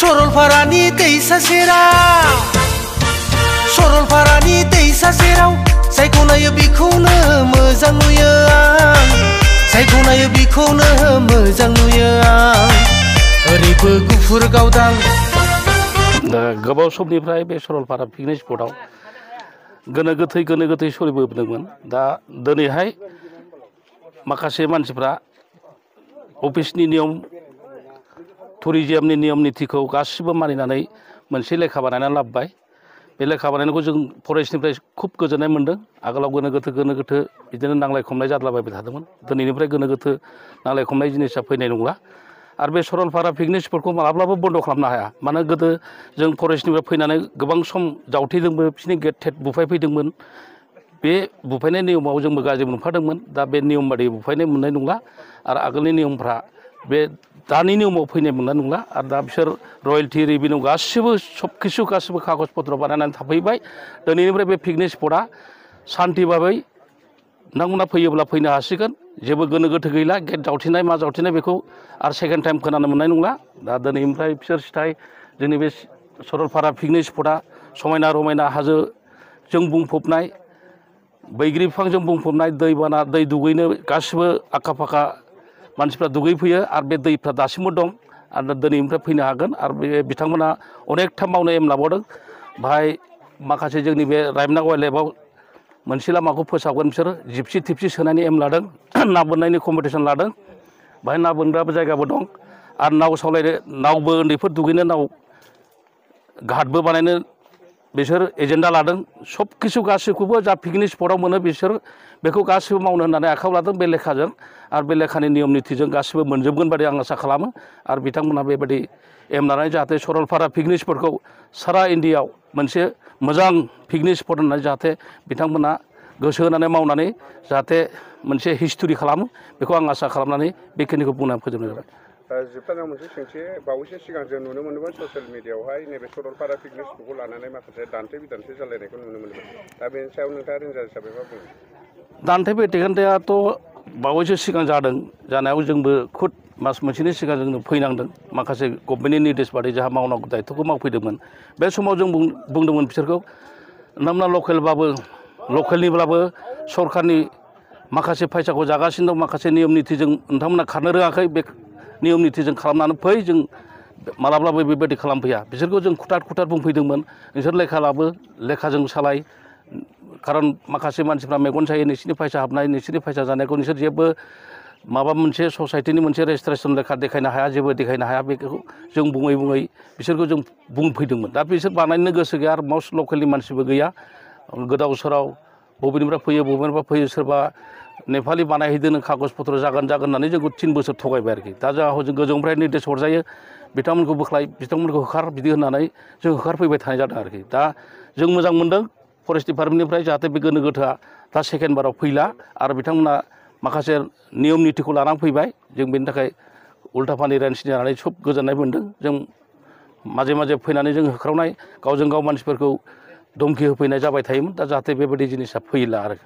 सरलपारानि दैसा सेराव सरलपारानि दैसा सेराव जायखौ नायो बेखौनो मोजां नुयो आं जायखौ नायो बेखौनो मोजां नुयो आं ओरैबो गुफुर गावदां गोबाव समनिफ्राय बे सरलपारा पिकनिक स्पटआव गोनो गोथै सोलिबोदोंमोन दा दिनैहाय माखासे मानसिफ्रा अफिसनि नियम टुरिजिमनि नियम नितिखौ गासिबो मानिनानै मोनसे लेखा बानायनानै लाबोबाय बे लेखा बानायनायखौ जों फरेस्टनिफ्राय खुब गोजोननाय मोनदों आगोलाव गोनो गोथो बिदिनो नांलाय खमलाय जाद्लाबायबाय थादोंमोन दिनैनिफ्राय गोनो गोथो नांलाय खमलाय जिनिसा फैनाय नंला आरो बे सरलपारा पिकनिक स्पटखौ माब्लाबाबो बन्द खालामनो हाया मानो गोदो जों फरेस्टनिफ्राय फैनानै गोबां सम जावथेदोंबो बिसोरनि गेट टेट बुफायफैदोंमोन बे बुफायनाय नियमाव जोंबो गाज्रि मोनफादोंमोन दा बे नियम बादि बुफायनाय मोननाय नंला आरो आगोलनि नियमफ्रा बे दानि नियमाव फैनाय मोननाय नंला आरो दा बिसोर रयेल्टि रेभिनिउ गासिबो गासिबो कागज पत्र बानायनानै थाफैबाय दिनैनिफ्राय बे पिकनिक स्पटआ सान्थि भाबै नोंथांमोना फैयोब्ला फैनो हासिगोन जेबो गोनो गोथो गैला गेट जावथेनाय मा जावथेनाय बेखौ आरो सेकेन्ड टाइम खोनानो मोननाय नंला दा दिनैनिफ्राय बिसोर सिथाय जोंनि बे सरलपारा पिकनिक स्पटआ समायना रमायना हाजोजों बुंफबनाय बैग्रि बिफांजों बुंफबनाय दैबाना दै दुगैनो गासिबो आखा फाखा मानसिफ्रा दुगैफैयो आरो बे दैफ्रा दासिमबो दं आरो दिनैनिफ्राय फैनो हागोन आरो बे बिथांमोना अनेकथा मावनो एम लाबावदों बाहाय माखासे जोंनि बे रायमना वाइल्ड लाइफआव मोनसे लामाखौ फोसाबगोन बिसोर जिपसि टिपसि सोनायनि एम लादों ना बोननायनि कम्पिटिसन लादों बाहाय ना बोनग्राबो जायगाबो दं आरो नाव सालायनो नावबो उन्दैफोर दुगैनो नाव घाटबो बानायनो बिसोर एजेन्डा लादों सब गासिखौबो जा पिकनिक स्पटआव मोनो बिसोर बेखौ गासिबो मावनो होननानै आखायाव लादों बे लेखाजों आरो बे लेखानि नियम नितिजों गासिबो मोनजोबगोन बादि आं आसा खालामो आरो बिथांमोनहा बेबायदि एम लानानै जाहाथे सरलपारा पिकनिक स्पटखौ सारा इन्डियायाव मोनसे मोजां पिकनिक स्पट होननानै जाहाथे बिथांमोना गोसो होनानै मावनानै जाहाथे मोनसे हिस्टरि खालामो बेखौ आं आसा खालामनानै बेखिनिखौ बुंनानै फोजोबनाय जाबाय जोबथारनायाव मोनसे सोंथि बावैसो सिगां जों नुनो मोनदोंमोन ससियेल मिडियायावहाय नैबे सरलपारा पिकनिक स्पटखौ लानानै माखासे दान्थे बिदान्थे जालायनायखौ नुनो मोनदोंमोन दा बेनि सायाव नोंथाङा रेन्जार हिसाबै मा बुङो दान्थे बिदान्थेआथ' बावैसो सिगां जादों जानायाव जोंबो खुद मास मोनसेनि सिगां जोंनो फैनांदों माखासे गभर्नमेन्टनि निर्देश बादि जाहा मावनांगौ दायथ'खौ मावफैदोंमोन बे समाव जों बुंदोंमोन बिसोरखौ नोंथांमोना लकेलनिब्लाबो सरकारनि माखासे फैसाखौ जागासिनो दं माखासे नियम नितिजों नोंथांमोना खारनो रोङाखै बे नियम नितिजों खालामनानै फै जों मालाब्लाबो बेबायदि खालामफैया बिसोरखौ जों खुथार बुंफैदोंमोन नोंसोर लेखा लाबो लेखाजों सालाय खारन माखासे मानसिफ्रा मेगन सायो नोंसोरनि फैसा हाबनाय नोंसोरनि फैसा जानायखौ नोंसोर जेबो माबा मोनसे ससाइटिनि मोनसे रेजिस्ट्रेसन लेखा देखायनो हाया जेबो देखायनो हाया बेखौ जों बुङै बिसोरखौ जों बुंफैदोंमोन दा बिसोर बानायनो गोसो गैया आरो मस्ट लकेलनि मानसिबो गैया गोदाव सोराव बबेनिफ्राय फैयो सोरबा नेपालि बानायहैदों कागज पत्र जागोन होननानै जोंखौ 3 बोसोर थगायबाय आरोखि दा जोंहा जों गोजौनिफ्राय निर्देश हरजायो बिथांमोनखौ बोख्लाय बिथांमोनखौ होखार बिदि होननानै जों होखारफैबाय थानाय जादों आरोखि दा जों मोजां मोनदों फरेस्ट डिपार्टमेन्टनिफ्राय जाहाथे बे गोनो गोथोआ दा सेकेन्ड बाराव फैला आरो बिथांमोना माखासे नियम नितिखौ लानानै फैबाय जों बेनि थाखाय उल्था फानि रेन्ज जानानै सब गोजोननाय मोनदों जों माजे फैनानै जों होख्रावनाय गावजों गाव मानसिफोरखौ धमखि होफैनाय जाबाय थायोमोन दा जाहाथे बेबायदि जिनिसा फैला आरो